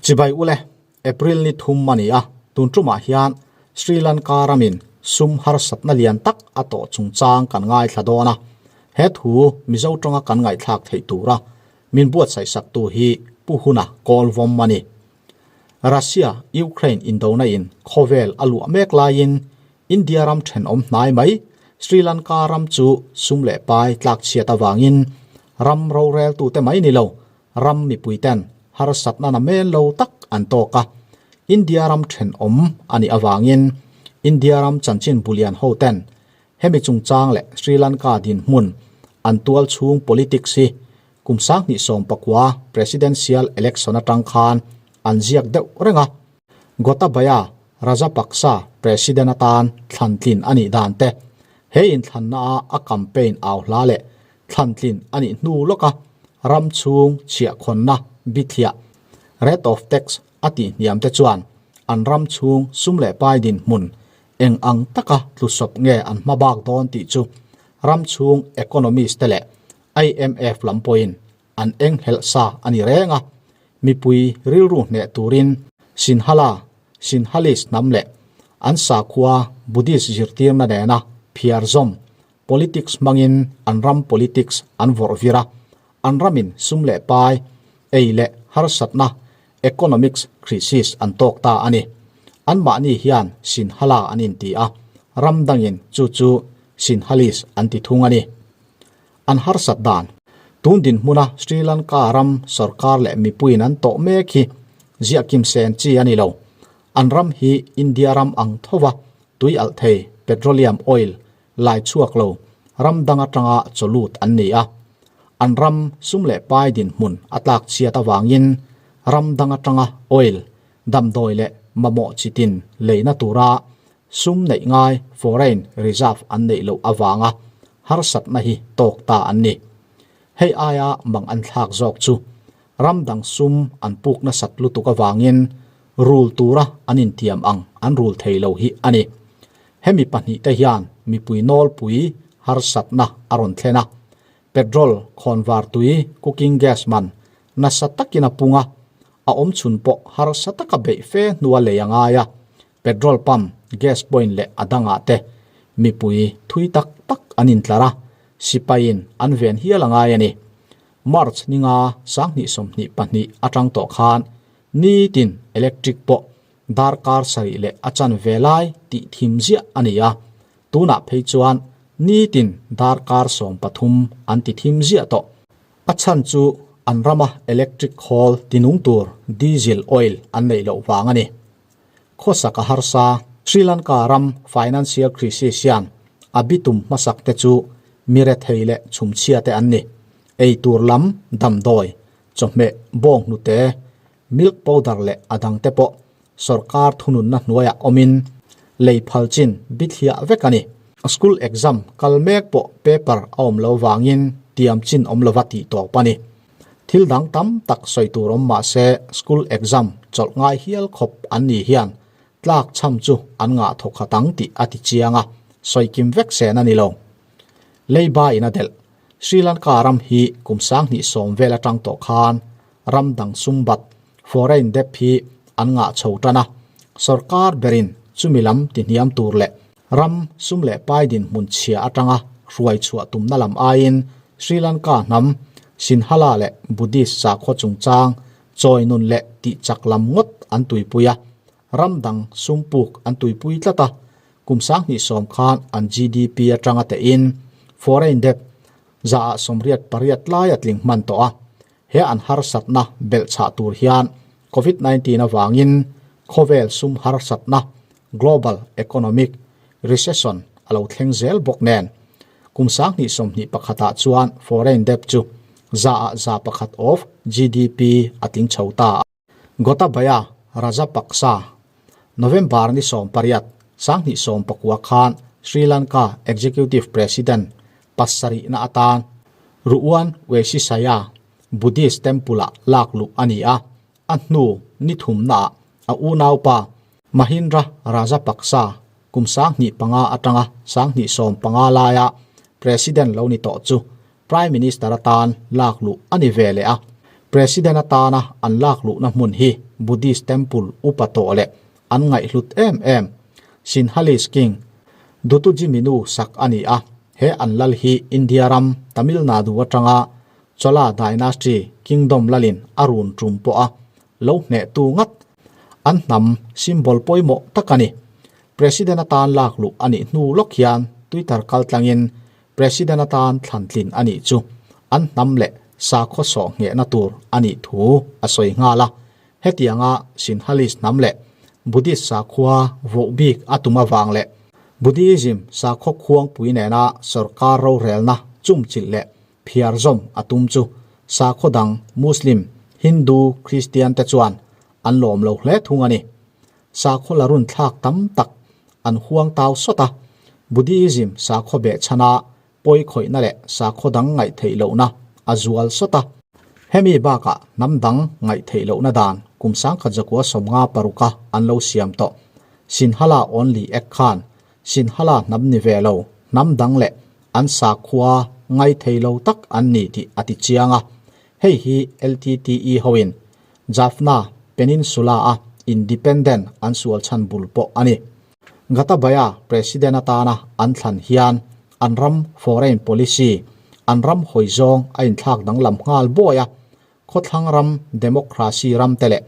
Chibai ule, April ni thum a ni a, tun tumah hian Sri Lanka ramin sum harsatna lian tak a tawh chungchang kan ngaithla dawn a, he thu Mizo tawnga kan ngaihthlak theih tura min buatsaih saktu hi Pu Huna Kawlvawm a ni. Russia, Ukraine indona in khawvel a luah mek laiin India ram thenawm hnai mai Sri Lanka ram chu sum leh pai tlakchhiat avangin ram roreltute mai ni lo ram mipuiten harsatna na men lo tak an tawk a, India ram thenawm a nih avangin India ram chanchin bulian hoten hemi chungchang leh Sri Lanka dinhmun an tual chhung politics hi kum 2019 Presidential Election atang khan an ziak deuh reng a. Gotabaya Rajapaksa President atan thlantlin a nih dan te, he inthlanna a a campaign au hla leh thlantlin a nih hnu lawka ram chhung chhiahkhawnna bithliah, rate of tax, a tih hniam te chuan an ram chhung sum leh pai dinhmun eng ang taka tlusawp nge an hma bak dawn tih chu ram chhung economist te leh IMF lam pawhin an enghelh sa a ni reng a, mipui rilru hneh turin Sinhala, Sinhalese hnam leh an sakhua Buddhist zirtirna nena phiar zawm politics hmangin an ram politics an vawrh vir a, an ramin sum leh pai, ei leh harsatna, economics crisis an tawk ta a ni. Anmahni hian Sinhala an inti a, ram dangin chu chu Sinhalese an ti thung a ni. An harsat dan. Tun dinhmuna Sri Lanka ram sorkar leh mipuiin an tawh mek hi ziah kim sen chi a ni lo. An ram hi India ram ang thova tui alh thei petroleum oil lai chhuak lo ram dang atanga chawlut an ni a. An ram sum leh pai dinhmun a tlak chhiat avangin ram dang atanga oil, damdawi leh mamawh chitin leina tura Sum neih ngai foreign reserve an neih loh avanga harsatna hi tawk ta an ni. Hei aia mang an thlak zawk chu ram dang sum an puk nasat lutuk avangin rul tura an intiam ang an rul thei lo hi a ni. Hemi pahnihte hian mipui nawlpui harsatna a rawn thlen a, petrol, khawnvar tui, cooking gas man nasa takin a pung a, a awmchhun pawh harsa taka beih fe hnua lei a ngai a. Petrol pump, gas point leh a dangah te mipui thui tak tak an intlar a, sipaiin an ven hial a ngai a ni. March ninga 2022 atang tawh khan nitin electric pawh darkar sarih leh a chanve lai tih thim ziah a ni a, tunah phei chuan nitin darkar 13 an ti thim ziah tawh. A chhan chu an rama electric khawl tinung tur diesel oil an neih loh vang a ni. Khawsak a harsa, Sri Lanka ram financial crisis hian a bitum hmasak te chu mi rethei leh chhumchhia te an ni. Ei tur lam, damdawi, chawhmeh, bawng hnute, milk powder leh a dang te pawh sawrkar thununna hnuaiah awmin lei phal chin bithliah vek a ni. School exam kal mek pawh paper a awm lo vangin tiam chin awm lova tih tawp a ni. Thil dang tam tak sawi tur awm mah se school exam chawlh ngai hial khawp an ni hian tlak chham chu an ngah thawk khat ang tih a ti chiang a, sawi kim vek sen a ni lo. Leiba in a delh. Sri Lanka ram hi kum 2010 vel atang tawh khan ram dang sum bat, foreign debt, hi an ngah chho tan a, sorkar berin chumi lam ti hniam tur leh ram sum leh pai dinhmun chhia atanga hruai chhuah tumna lam aiin Sri Lanka hnam Sinhala leh Buddhist sakhaw chungchang chawi nun leh tih chak lam ngawt an tuipui a, ram dang sum puk an tuipui tlat a, kum 2010 khan an GDP atanga tehin foreign debt 88% lai a tling hman tawh a, he an harsatna belhchhah tur hian Covid 19 avangin khawvel sum harsatna, global economic recession, a lo thleng zel bawk nen. Kum 2021 ah chuan foreign debt chu 100% of GDP a tling chho ta a. Gotabaya Rajapaksa, November ni 18, 2019 khan Sri Lanka Executive President pasarihna atan Ruwan Weisisaya Buddhist Temple-ah lak luh a ni a, a hnu ni thumnaah a unaupa Mahindra Rajapaksa kum 2005 atanga 2015 laia President lo ni tawh chu Prime Minister atan lak luh a ni ve leh a, President atana an lak luhna hmun hi Buddhist temple upa tawh leh an ngaihhlut em em Sinhalese King Dutujiminu sak a ni a, he an lal hi India ram Tamil Nadu atanga Chola Dynasty Kingdom lalin a run tum pawh a lo hnehtu ngat an hnam symbol pawimawh tak a ni. President atan lak luh a nih hnu lawk hian Twitter kaltlangin President atan thlantlin a nih chu an hnam leh sakhaw sawh nghehna tur a nih thu a sawi nghal a. Hetianga Sinhalese hnam leh Buddhist sakhua voh bik a tum avang leh Buddhism sakhaw khuangpui nena sorkar rorelna chumchilh leh phiar zawm a tum chu sakhaw dang Muslim, Hindu, Christian te chuan an lawm lo hle thung a ni. Sakhaw la run thlak tam tak an huang tau sawt a, Buddhism sakhaw behchhana pawi khawihna leh sakhaw dang ngaih theih lohna a zual sawt a. Hemi bakah hnam dang ngaih theih lohna dan kum 1956 a an lo siam tawh. Sinhala Only Act khan Sinhala hnam ni ve lo hnam dang leh an sakhua ngai thei lo tak an ni tih a ti chiang a. Hei hi LTTE hoin Jaffna Peninsula-a independent an sual chhan bul pawh a ni. Gotabaya President atana an thlan hian an ram foreign policy, an ram hawi zawng a inthlak danglam nghal buai a, khawthlang ram democracy ram te leh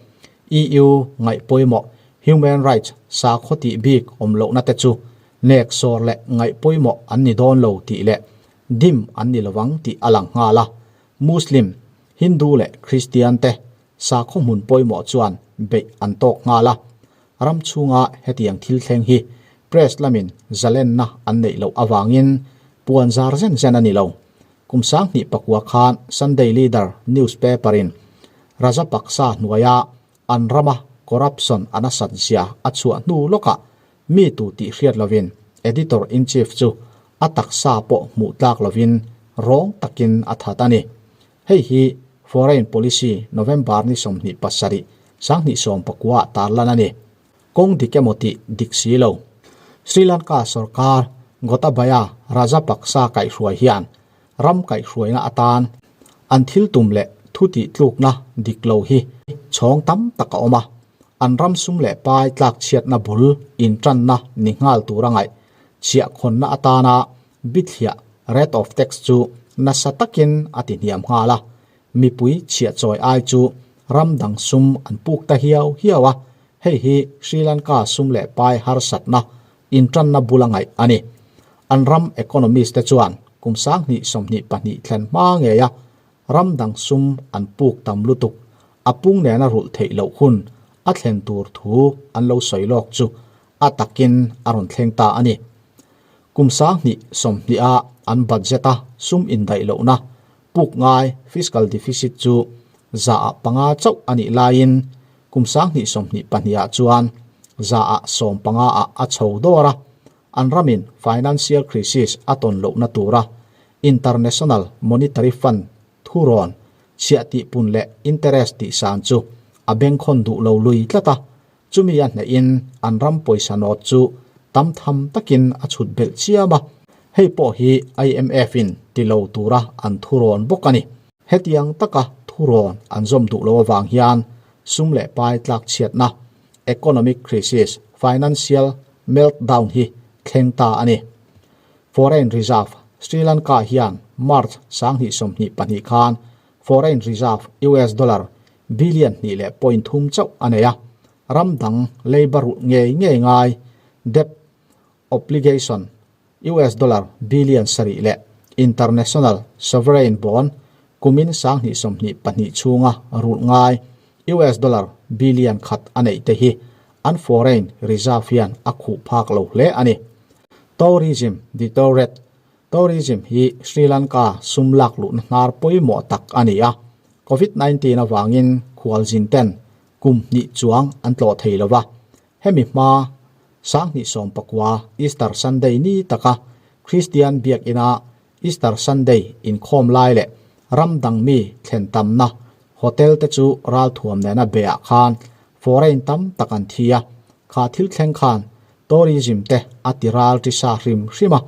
EU ngaih pawimawh human rights sakhaw tih bik awm lohna te chu nek sawr leh ngaih pawimawh an ni dawn lo tih leh dim an ni lovang tih a lang nghal a. Muslim, Hindu leh Christian te sakhaw hmun pawimawh chuan beih an tawk nghal a. Ram chhunga hetiang thil thleng hi press lamin zalenna an neih loh avangin puan zar zen zen a ni lo. Kum 2009 khan Sunday Leader newspaper in Rajapaksa hnuaia an rama corruption a nasat zia a chhuah hnu lawkah mi tu tih hriat lovin editor-in-chief chu a taksa pawh hmuh tlak lovin rawng takin a that a ni. Hei hi Foreign Policy November ni 27, 2019 ah tarlan a ni. Kawng dik emaw tih dik si lo. Sri Lanka sorkar Gotabaya Rajapaksa kaihhruai hian ram kaihhruaina atan an thil tum leh thu tih tlukna dik lo hi chhawng tam tak a awm a, an ram sum leh pai tlakchhiatna bul intanna ni nghal tura ngaih chhiahkhawnna atana bithliah rate of tax chu nasa takin a ti hniam nghal a, mipui chhiahchawi ai chu ram dang sum an puk ta hiau hiau a, hei hi Sri Lanka sum leh pai harsatna intanna bula ngaih a ni. An ram economist te chuan kum 2022 thlen hma ngeia ram dang sum an puk tam lutuk a pung nena rulh theih loh hun a thlen tur thu an lo sawi lawk chu a takin a rawn thleng ta a ni. Kum 2020 a an budget a sum indaih lohna puk ngai fiscal deficit chu 5% chauh a nih laiin kum 2022 ah chuan 15% ah a chho dawr a, an ramin financial crisis a tawn lohna tura International Monetary Fund thurawn chhiah tihpun leh interest tihsan chu a bengkhawn duh lo lui tlat a, chumi a hnehin an ram pawisa nawt chu tam tham takin a chhut belh chiam a, hei pawh hi IMF in ti lo tura an thurawn bawk a ni. Hetiang taka thurawn an zawm duh lo avang hian sum leh pai tlakchhiatna, economic crisis, financial meltdown hi thleng ta a ni. Foreign reserve, Sri Lanka hian March 2022 khan foreign reserve US dollar billion hnih leh point thum chauh a nei a, ram dang leiba rulh ngei ngei ngai debt obligation US dollar billion sarih leh international sovereign bond kumin 2022 chhunga rulh ngai US dollar billion khat a neih te hi an foreign reserve hian a khuh phak lo hle a ni. Tourism deteriorate Tourism hi Sri Lanka sum lak luhna hnar pawimawh tak a ni a, Covid 19 avangin khualzin ten kum hnih chuang an tlawh thei lo va, hemi hma 2019 Easter Sunday ni taka Kristian biakina Easter Sunday inkhawm lai leh ram dang mi thlen tamna hotel te chu ralthuam nena beah khan foreign tam tak an thi a, kha thil thleng khan tourism te a ti ral ti sa hrim hrim a,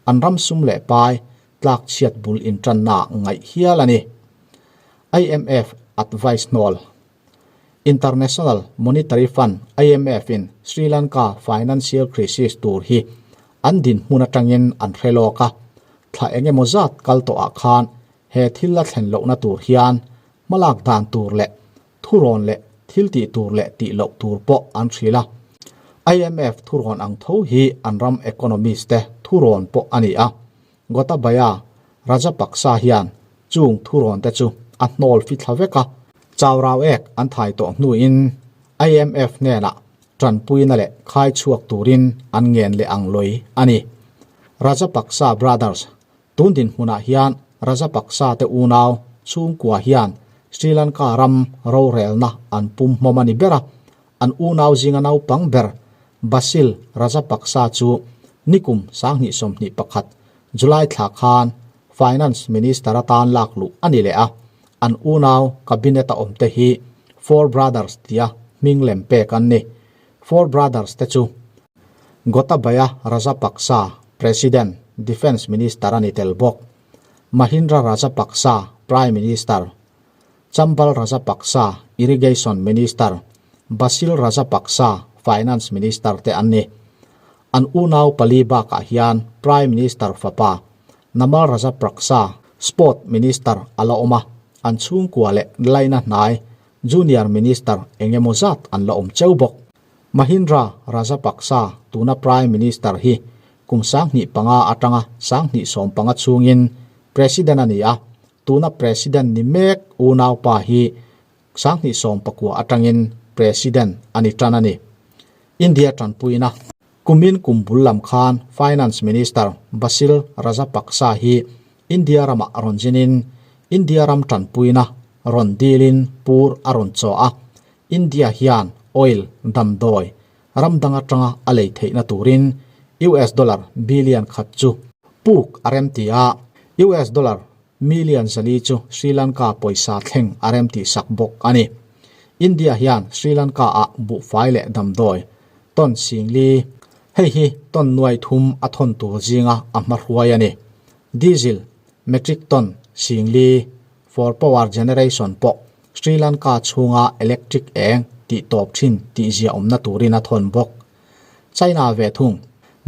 an ram sum leh pai tlakchhiat bul intanna ngaih hial a ni. IMF advice hnawl. International Monetary Fund, IMF, in Sri Lanka financial crisis tur hi an dinhmun atangin an hre lawk a, thla eng emaw zat kal tawhah khan he thil la thlen lohna tur hian hmalak dan tur leh thurawn leh thil tih tur leh tih loh tur pawh an hrilh a. IMF thurawn ang tho hi an ram economist te thurawn pawh a ni a. Gotabaya Rajapaksa hian chung thurawn te chu a hnawl fi thla vek a. Chaurau ek an thai tawh hnuin IMF hnenah tanpuina leh khai chhuak turin an ngen leh ang lawih a ni. Rajapaksa Brothers Tun dinhmunah hian Rajapaksa te unau chhungkua hian Sri Lanka ram rorelna an pum hmawm a ni ber a, an unau zinga naupang ber Basil Rajapaksa chu nikum 2021 July thla khan Finance Minister atan lak luh a ni leh a, an unau cabinet a awmte hi Four Brothers tia hming lem pek an ni. Four Brothers te chu Gotabaya Rajapaksa, President, Defence Minister a ni tel bawk. Mahindra Rajapaksa, Prime Minister, Chambal Rajapaksa, Irrigation Minister, Basil Rajapaksa, Finance Minister te an ni. An unau pali bakah hian Prime Minister fapa Namal Rajapraksa, Sport Minister a la awm a, an chhungkua leh laina hnai Junior Minister eng emaw zat an la awm cheu bawk. Mahindra Rajapaksa tuna Prime Minister hi kum 2005 atanga 2015 chhungin President a ni a, tuna President ni mek unaupa hi 2019 atangin President a ni tan a ni. India tanpuina kumin kum bul lam khan Finance Minister Basil Rajapaksa hi India ramah rawn zinin India ram tanpuina rawn dilin pur a rawn chaw a, India hian oil damdawi ram dang atanga a lei theihna turin US dollar billion khat chu puk a rem ti a, US dollar million zali chu Sri Lanka pawisa thleng a rem tih sak bawk a ni. India hian Sri Lanka ah buhfai leh damdawi ton singli, hei hi ton nuai thum a thawn tur zinga a hmahruai a ni. Diesel metric ton singli for power generation pawh Sri Lanka chhunga electric eng tih tawp thin tih zia awmna turin a thawn bawk. China ve thung,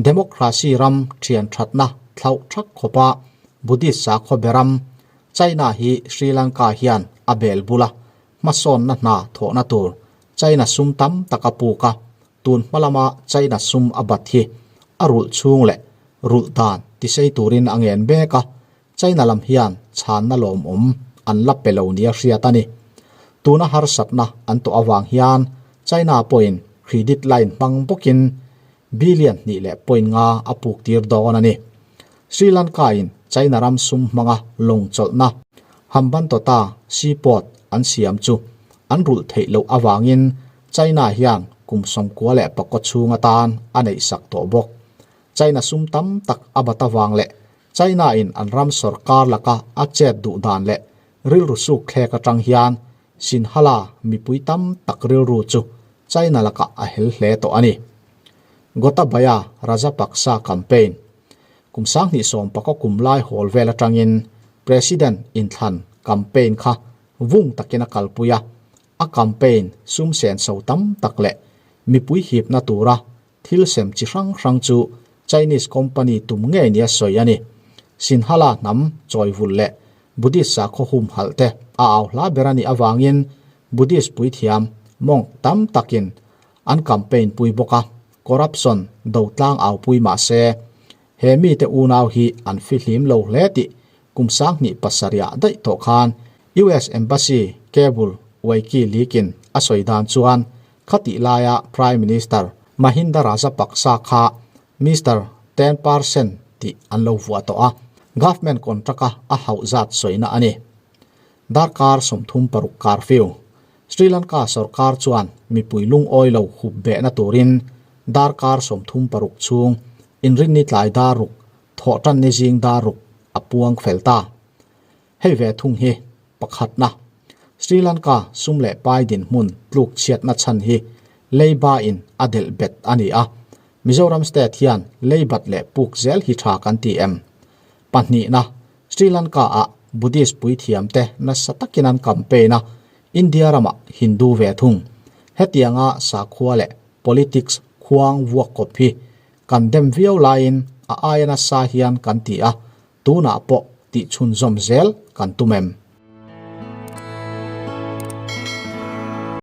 democracy ram thian thatna thlauh thak khawpa Buddhist sakhaw be ram China hi Sri Lanka hian a bel bula hmasawnna hna thawhna tur China sum tam tak a puk a, tun hma lama China sum a bat hi a rulh chhung leh rulh dan tisei turin a ngen mek a, China lam hian chhanna lawmawm an la pe lo nia hriat a ni. Tuna harsatna an tawh avang hian China pawhin credit line hmang bawkin billion hnih leh point nga a puk tir dawn a ni. Sri Lanka in China ram sum hmanga lawng chawlhna Hambantota seaport an siam chu an rulh theih loh avangin China hian kum 94 chhung atan a neihsak tawh bawk. China sum tam tak a bat avang leh China in an ram sorkar laka a chet duh dan leh rilru suk thlek atang hian Sinhala mipui tam tak rilru chu China lakah a hel hle tawh a ni. Gotabaya Rajapaksa campaign Kum 2019 kum lai hawl vel atangin President inthlan campaign kha vung takin a kalpui a, a campaign sum senso tam tak leh mipui hipna tura Thil sem chi hrang hrang chu Chinese company tum ngei nia sawi a ni. Sinhala hnam chawivul leh Buddhist sakhaw humhalh te a au hla ber a nih avangin Buddhist puithiam, monk, tam takin an campaign pui bawk a, corruption do tlang au pui mah se he mite unau hi an fihlim lo hle tih kum 2007 ah daih tawh khan US Embassy cable Wikileak in a sawi dan chuan Khatih laia Prime Minister Mahinda Rajapaksa kha Mister 10% tih an lo vuah tawh a, government contract-a a hauh zat sawina a ni. Darkar 36 curfew. Sri Lanka sorkar chuan mipui lungawi lo hup behna turin darkar 36 chhung inrinni tlai dar ruk thawhtanni zing dar ruk a puang fel ta. Hei ve thung hi pakhatna, Sri Lanka sum leh pai dinhmun tluk chhiatna chhan hi leiba in a delh bet a ni a, Mizoram state hian leibat leh puk zel hi tha kan ti em? Pahnihna, Sri Lanka ah Buddhist puithiam te nasa takin an campaign a, India ramah Hindu ve thung. Hetianga sakhua leh politics khuang vuak kawp hi kan dem viau laiin a aia nasa hian kan ti a, tunah pawh tihchhunzawm zel kan tum em?